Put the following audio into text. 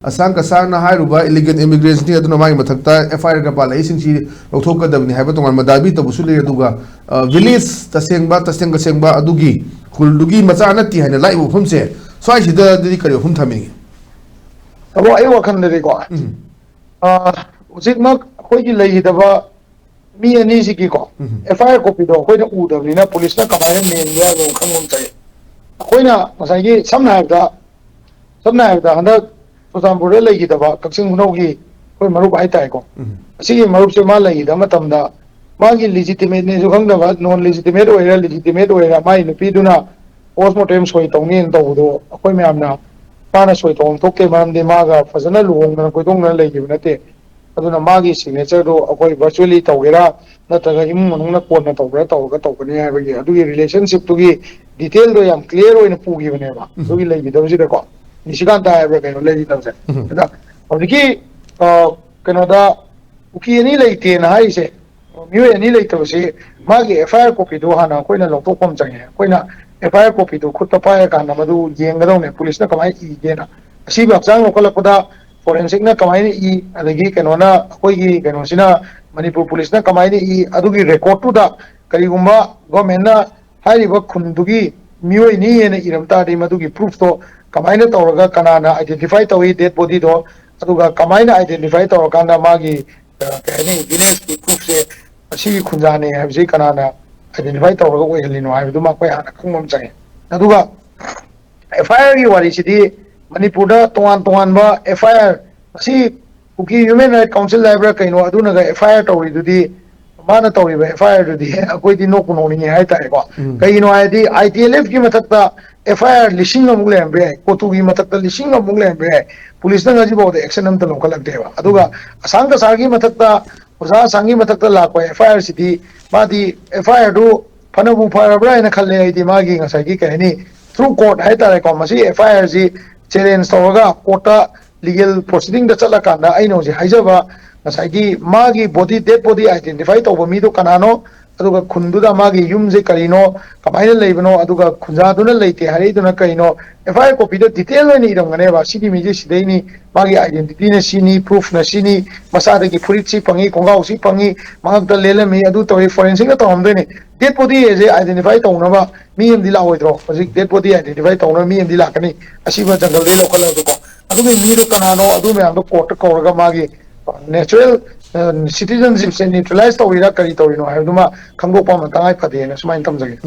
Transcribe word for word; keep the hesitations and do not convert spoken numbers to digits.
ꯑꯁꯥꯡ ꯀꯁꯥꯔꯅ ꯍꯥꯏꯔꯨꯕ ꯏꯂꯤꯒꯦꯜ ꯏꯃꯤꯒ꯭ꯔꯦꯟꯁꯅꯤ, ꯑꯗꯨꯅ ꯃꯥꯒꯤ ꯃꯊꯛꯇ ꯑꯦꯐ ꯑꯥꯏ ꯑꯥꯔꯒ ꯄꯥꯜꯂꯛꯏꯁꯤꯡꯁꯤ ꯂꯧꯊꯣꯛꯀꯗꯕꯅꯤ ꯍꯥꯏꯕ ꯇꯣꯉꯥꯟꯕ ꯗꯥꯕꯤ ꯇꯧꯕꯁꯨ ꯂꯩ꯫ ꯑꯗꯨꯒ ꯚꯤꯂꯦꯖ ꯇꯁꯦꯡꯕ, ꯇꯁꯦꯡ ꯇꯁꯦꯡꯕ ꯑꯗꯨꯒꯤ ꯈꯨꯜꯗꯨꯒꯤ ꯃꯆꯥ ꯅꯠꯇꯦ ꯍꯥꯏꯅ ꯂꯥꯛꯏꯕ ꯋꯥꯐꯝꯁꯦ, ꯁ꯭ꯋꯥꯏꯁꯤꯗꯗꯤ ꯀꯔꯤ ꯋꯥꯐꯝ ꯊꯝꯅꯤꯡꯉꯤ? ꯇꯥꯃꯣ, ꯑꯩ ꯋꯥꯈꯜꯗꯗꯤꯀꯣ, ꯎꯝ꯫ ꯑ, ꯍꯧꯖꯤꯛꯃꯛ ꯑꯩꯈꯣꯏꯒꯤ ꯂꯩꯈꯤꯗꯕ ꯃꯤ ꯑꯅꯤꯁꯤꯒꯤꯀꯣ ꯎꯝ꯫ ꯑꯦꯐ ꯑꯥꯏ ꯑꯥꯔ ꯀꯣꯄꯤꯗꯣ ꯑꯩꯈꯣꯏꯅ ꯎꯗꯕꯅꯤꯅ ꯄꯨꯂꯤꯁꯅ ꯀꯃꯥꯏꯅ ꯃꯦꯟꯒꯦ ꯍꯥꯏꯕꯗꯣ ꯈꯪꯕ ꯑꯃ ꯆꯪꯉꯤ꯫ ꯑꯩꯈꯣꯏꯅ ꯉꯁꯥꯏꯒꯤ ꯁꯝꯅ ꯍꯥꯏꯔꯕꯗ, ꯁꯝꯅ ꯍꯥꯏꯔꯕꯗ ꯍꯟꯗꯛ ꯆꯨꯔꯆꯥꯟꯄꯨꯔꯗ ꯂꯩꯈꯤꯗꯕ ꯀꯛꯆꯤꯡ ꯈꯨꯅꯧꯒꯤ ꯑꯩꯈꯣꯏ ꯃꯔꯨꯞ ꯍꯥꯏꯇꯥꯔꯦꯀꯣ, ꯎꯝ꯫ ꯑꯁꯤꯒꯤ ꯃꯔꯨꯞꯁꯦ ꯃꯥ ꯂꯩꯈꯤꯗꯕ ꯃꯇꯝꯗ ꯃꯥꯒꯤ ꯂꯤꯖꯤꯇꯤꯃꯦꯠꯅꯦꯁꯨ ꯈꯪꯗꯕ, ꯅꯣꯟ ꯂꯤꯖꯤꯇꯤꯃꯦꯠ ꯑꯣꯏꯔ ꯂꯤꯖꯤꯇꯤꯃꯦꯠ ꯑꯣꯏꯔ ꯃꯥꯒꯤ ꯅꯨꯄꯤꯗꯨꯅ ꯄꯣꯁꯃꯣꯔꯇꯦꯝ ꯁꯣꯏ ꯇꯧꯅꯤꯅ ꯇꯧꯕꯗꯣ ꯑꯩꯈꯣꯏ ꯃꯌꯥꯝꯅ ꯃꯥꯅ ꯁꯣꯏ ꯇꯧꯐꯝ ꯊꯣꯛꯇꯦ, ꯃꯔꯝꯗꯤ ꯃꯥꯒ ꯐꯖꯅ ꯂꯨꯍꯣꯡꯗꯅ ꯀꯣꯏꯗꯣꯡꯗꯅ ꯂꯩꯈꯤꯕ ꯅꯠꯇꯦ꯫ ꯑꯗꯨꯅ ꯃꯥꯒꯤ ꯁꯤꯒꯅꯦꯆꯔꯗꯨ ꯑꯩꯈꯣꯏ ꯚꯔꯆꯨꯋꯦꯂꯤ ꯇꯧꯒꯦꯔꯥ ꯅꯠꯇ꯭ꯔꯒ ꯏꯃꯨꯡ ꯃꯅꯨꯡꯅ ꯀꯣꯟꯅ ꯇꯧꯕ꯭ꯔꯥ ꯇꯧꯔꯒ ꯇꯧꯒꯅꯤ ꯍꯥꯏꯕꯒꯤ ꯑꯗꯨꯒꯤ ꯔꯤꯂꯦꯁꯟꯁꯤꯞꯇꯨꯒꯤ ꯗꯤꯇꯦꯜꯗꯣ ꯌꯥꯝ ꯀ꯭ꯂꯤꯌꯥꯔ ꯑꯣꯏꯅ ꯄꯨꯈꯤꯕꯅꯦꯕ꯫ ꯎꯝ꯫ ꯑꯗꯨꯒꯤ ꯂꯩꯈꯤꯗꯕꯁꯤꯗꯀꯣ, ꯅꯤꯁꯤꯀꯥꯟꯇ ꯍꯥꯏꯕ꯭ꯔꯥ ꯀꯩꯅꯣ ꯂꯩꯈꯤꯗꯕꯁꯦ꯫ ꯎꯝ꯫ ꯑꯗ ꯍꯧꯖꯤꯛꯀꯤ, ꯑ, ꯀꯩꯅꯣꯗ ꯀꯨꯀꯤ ꯑꯅꯤ ꯂꯩꯇꯦꯅ ꯍꯥꯏꯔꯤꯁꯦ, ꯃꯤꯑꯣꯏ ꯑꯅꯤ ꯂꯩꯇꯕꯁꯤ ꯃꯥꯒꯤ ꯑꯦꯐ ꯑꯥꯏ ꯑꯥꯔ ꯀꯣꯄꯤꯗꯣ ꯍꯥꯟꯅ ꯑꯩꯈꯣꯏꯅ ꯂꯧꯊꯣꯛꯄ ꯑꯃ ꯆꯪꯉꯦ꯫ ꯑꯩꯈꯣꯏꯅ ꯑꯦꯐ ꯑꯥꯏ ꯑꯥꯔ ꯀꯣꯄꯤꯗꯣ ꯈꯨꯠꯇ ꯄꯥꯏꯔꯀꯥꯟꯗ ꯃꯗꯨ ꯌꯦꯡꯒꯗꯧꯅꯦ, ꯄꯨꯂꯤꯁꯅ ꯀꯃꯥꯏꯅ ꯏꯒꯦꯅ꯫ ꯑꯁꯤꯕꯨ ꯍꯛꯆꯥꯡ ꯂꯧꯈꯠꯂꯛꯄꯗ ꯐꯣꯔꯦꯟꯁꯤꯛꯅ ꯀꯃꯥꯏꯅ ꯏ, ꯑꯗꯒꯤ ꯀꯩꯅꯣꯅ, ꯑꯩꯈꯣꯏꯒꯤ ꯀꯩꯅꯣꯁꯤꯅ, ꯃꯅꯤꯄꯨꯔ ꯄꯨꯂꯤꯁꯅ ꯀꯃꯥꯏꯅ ꯏ, ꯑꯗꯨꯒꯤ ꯔꯦꯀꯣꯔꯠꯇꯨꯗ ꯀꯔꯤꯒꯨꯝꯕ ꯒꯣꯔꯃꯦꯟꯅ ꯍꯥꯏꯔꯤꯕ ꯈꯨꯟꯗꯨꯒꯤ ꯃꯤꯑꯣꯏꯅꯤ ꯍꯥꯏꯅ ꯏꯔꯝ ꯇꯥꯔꯗꯤ, ꯃꯗꯨꯒꯤ ꯄ꯭ꯔꯨꯐꯇꯣ ꯀꯃꯥꯏꯅ ꯇꯧꯔꯒ ꯀꯅꯥꯅ ꯑꯥꯏꯗꯦꯟꯇꯤꯐꯥꯏ ꯇꯧꯏ ꯗꯦꯗ ꯕꯣꯗꯤꯗꯣ, ꯑꯗꯨꯒ ꯀꯃꯥꯏꯅ ꯑꯥꯏꯗꯦꯟꯇꯤꯐꯥꯏ ꯇꯧꯔꯀꯥꯟꯗ ꯃꯥꯒꯤ, ꯑ, ꯀꯩ ꯍꯥꯏꯅꯤ, ꯚꯤꯂꯦꯖꯀꯤ ꯄ꯭ꯔꯨꯐꯁꯦ ꯑꯁꯤꯒꯤ ꯈꯨꯟꯖꯥꯅꯤ ꯍꯥꯏꯕꯁꯤ ꯀꯅꯥꯅ ꯑꯥꯏꯗꯦꯟꯇꯤꯐꯥꯏ ꯇꯧꯔꯒ ꯑꯣꯏꯍꯜꯂꯤꯅꯣ ꯍꯥꯏꯕꯗꯨꯃ ꯑꯩꯈꯣꯏ ꯍꯥꯟꯅ ꯈꯪꯕ ꯑꯃ ꯆꯪꯉꯦ꯫ ꯑꯗꯨꯒ ꯑꯦꯐ ꯑꯥꯏ ꯑꯥꯔꯒꯤ ꯋꯥꯔꯤꯁꯤꯗꯤ ꯃꯅꯤꯄꯨꯔꯗ ꯇꯣꯉꯥꯟ ꯇꯣꯉꯥꯟꯕ ꯑꯦꯐ ꯑꯥꯏ ꯑꯥꯔ, ꯃꯁꯤ ꯀꯨꯀꯤ ꯍ꯭ꯌꯨꯃꯦꯟ ꯔꯥꯏꯠ ꯀꯥꯎꯟꯁꯤꯜ ꯍꯥꯏꯕ꯭ꯔꯥ ꯀꯩꯅꯣ, ꯑꯗꯨꯅꯒ ꯑꯦꯐ ꯑꯥꯏ ꯑꯥꯔ ꯇꯧꯔꯤꯗꯨꯗꯤ, ꯃꯥꯅ ꯇꯧꯔꯤꯕ ꯑꯦꯐ ꯑꯥꯏ ꯑꯥꯔꯗꯨꯗꯤ ꯑꯩꯈꯣꯏꯗꯤ ꯅꯣꯛꯄꯨ ꯅꯣꯛꯅꯤꯡꯉꯦ ꯍꯥꯏꯇꯥꯔꯦꯀꯣ꯫ ꯎꯝ꯫ ꯀꯩꯒꯤꯅꯣ ꯍꯥꯏꯔꯗꯤ, ꯑꯥꯏ ꯇꯤ ꯑꯦꯜ ꯑꯦꯐꯀꯤ ꯃꯊꯛꯇ ꯑꯦꯐ ꯑꯥꯏ ꯑꯥꯔ ꯂꯤꯁꯤꯡ ꯑꯃꯨꯛ ꯂꯩꯔꯝꯕ ꯌꯥꯏ, ꯀꯣꯇꯨꯒꯤ ꯃꯊꯛꯇ ꯂꯤꯁꯤꯡ ꯑꯃꯨꯛ ꯂꯩꯔꯝꯕ ꯌꯥꯏ, ꯄꯨꯂꯤꯁꯅ ꯉꯁꯤꯐꯥꯎꯗ ꯑꯦꯛꯁꯟ ꯑꯝꯇ ꯂꯧꯈꯠꯂꯛꯇꯦꯕ꯫ ꯑꯗꯨꯒ ꯎꯝ꯫ ꯑꯁꯥꯡ ꯀꯁꯥꯔꯒꯤ ꯃꯊꯛꯇ, ꯑꯣꯖꯥ ꯑꯁꯥꯡꯒꯤ ꯃꯊꯛꯇ ꯂꯥꯛꯄ ꯑꯦꯐ ꯑꯥꯏ ꯑꯥꯔꯁꯤꯗꯤ, ꯃꯥꯗꯤ ꯑꯦꯐ ꯑꯥꯏ ꯑꯥꯔꯗꯨ ꯐꯅꯕꯨ ꯐꯔꯕ꯭ꯔꯥ ꯍꯥꯏꯅ ꯈꯜꯂꯦ ꯑꯩꯗꯤ, ꯃꯥꯒꯤ ꯉꯁꯥꯏꯒꯤ ꯀꯩ ꯍꯥꯏꯅꯤ, ꯊ꯭ꯔꯨ ꯀꯣꯔꯠ ꯍꯥꯏꯇꯥꯔꯦꯀꯣ, ꯃꯁꯤ ꯑꯦꯐ ꯑꯥꯏ ꯑꯥꯔꯁꯤ ꯆꯦꯂꯦꯟꯖ ꯇꯧꯔꯒ ꯀꯣꯔꯠꯇ ꯂꯤꯒꯦꯜ ꯄ꯭ꯔꯣꯁꯤꯗꯤꯡꯗ ꯆꯠꯂꯀꯥꯟꯗ ꯑꯩꯅ ꯍꯧꯖꯤꯛ ꯍꯥꯏꯖꯕ ꯉꯁꯥꯏꯒꯤ ꯃꯥꯒꯤ ꯕꯣꯗꯤ, ꯗꯦꯗ ꯕꯣꯗꯤ ꯑꯥꯏꯗꯦꯟꯇꯤꯐꯥꯏ ꯇꯧꯕ ꯃꯤꯗꯣ ꯀꯅꯥꯅꯣ, ꯑꯗꯨꯒ ꯈꯨꯟꯗꯨꯗ ꯃꯥꯒꯤ ꯌꯨꯝꯁꯦ ꯀꯔꯤꯅꯣ, ꯀꯃꯥꯏꯅ ꯂꯩꯕꯅꯣ, ꯑꯗꯨꯒ ꯈꯨꯟꯖꯥꯗꯨꯅ ꯂꯩꯇꯦ ꯍꯥꯏꯔꯛꯏꯗꯨꯅ ꯀꯩꯅꯣ, F I R copy the detail ꯑꯣꯏꯅ ꯏꯔꯝꯒꯅꯦꯕ꯫ ꯁꯤꯒꯤ ꯃꯤꯁꯦ ꯁꯤꯗꯩꯅꯤ, ꯃꯥꯒꯤ identity ꯅ ꯁꯤꯅꯤ, proof ꯅ ꯁꯤꯅꯤ, ꯃꯁꯥꯗꯒꯤ ꯐꯨꯔꯤꯠꯁꯤ ꯐꯪꯉꯤ, ꯈꯣꯡꯒ꯭ꯔꯥꯎꯁꯤ ꯐꯪꯉꯤ, ꯃꯉꯛꯇ ꯂꯦꯜꯂꯝꯃꯤ, ꯑꯗꯨ ꯇꯧꯔꯤ, forensic ꯅ ꯇꯧꯔꯝꯗꯣꯏꯅꯤ꯫ Dead body ꯁꯦ identify ꯇꯧꯅꯕ ꯃꯤ ꯑꯃꯗꯤ ꯂꯥꯛꯑꯣꯏꯗ꯭ꯔꯣ? ꯍꯧꯖꯤꯛ dead body identify ꯇꯧꯅꯕ ꯃꯤ ꯑꯃꯗꯤ ꯂꯥꯛꯀꯅꯤ, ꯑꯁꯤꯕ ꯖꯪꯒꯜꯗꯒꯤ ꯂꯧꯈꯠꯂꯒꯀꯣ꯫ ꯑꯗꯨꯒꯤ ꯃꯤꯗꯣ ꯀꯅꯥꯅꯣ, ꯑꯗꯨ ꯃꯌꯥꯝꯗꯣ court ꯇ ꯀꯧꯔꯒ ꯃꯥꯒꯤ natural citizenship ꯁꯦ neutralize ꯇꯧꯔꯤꯔꯥ ꯀꯔꯤ ꯇꯧꯔꯤꯅꯣ ꯍꯥꯏꯕꯗꯨꯃ ꯈꯪꯗꯣꯛꯄ ꯑꯃ ꯇꯉꯥꯏ ꯐꯗꯦꯅ ꯁꯨꯃꯥꯏꯅ ꯊꯝꯖꯒꯦ꯫